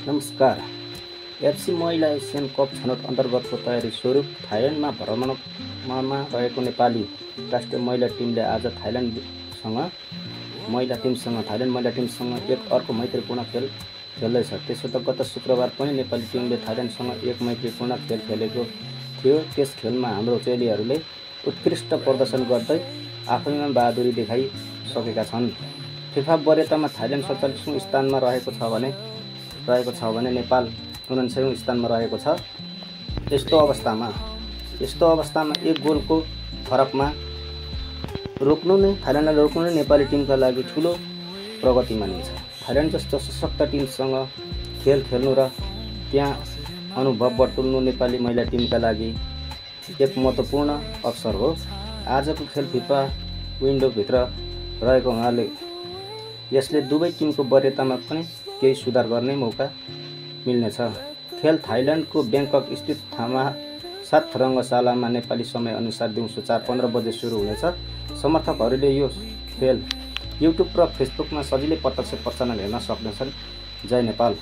नमस्कार। एफसी महिला Asian cup छनौट अन्तर्गतको तयारी स्वरूप थाइल्यान्डमा भ्रमणमा रहेको नेपाली राष्ट्रिय महिला टिमले आज थाइल्यान्ड महिला टिमसँग एक अर्को मैत्रीपूर्ण खेल खेल्दैछ। त्यसो त गत शुक्रबार पनि नेपाली टिमले थाइल्यान्डसँग एक मैत्रीपूर्ण खेल खेलेको थियो। त्यस खेलमा हाम्रो चेलीहरूले उत्कृष्ट प्रदर्शन गर्दै आफैमा बहादुरी देखाइसकेका छन्। फिफा वरियतामा थाइल्यान्ड 47औं स्थानमा रहेको छ भने नेपाल 49औं स्थानमा रहेको छ। यस्तो अवस्थामा एक गोलको फरकमा थाइल्यान्डलाई रोक्नु नै नेपाली टिमका लागि ठुलो प्रगति मानिन्छ। थाइल्यान्ड जस्तो सशक्त टिमसँग खेल खेल्नु र त्यहाँ अनुभव बटुल्नु नेपाली महिला टिमका लागि एक महत्त्वपूर्ण अवसर हो। आजको खेल फिफा विन्डोभित्र रहेको हुनाले यसले दुवै टिमको वरियतामा पनि केही सुधार गर्ने मौका मिल्नेछ। खेल थाइल्यान्डको ब्याङ्कक स्थित थामा 7 रङ्गशालामा नेपाली समयअनुसार दिउँसो 4:15 बजे सुरु हुनेछ। समर्थकहरूले यो खेल युट्युब र फेसबुकमा सजिलै प्रत्यक्ष प्रसारण हेर्न सक्नेछन्। जय नेपाल।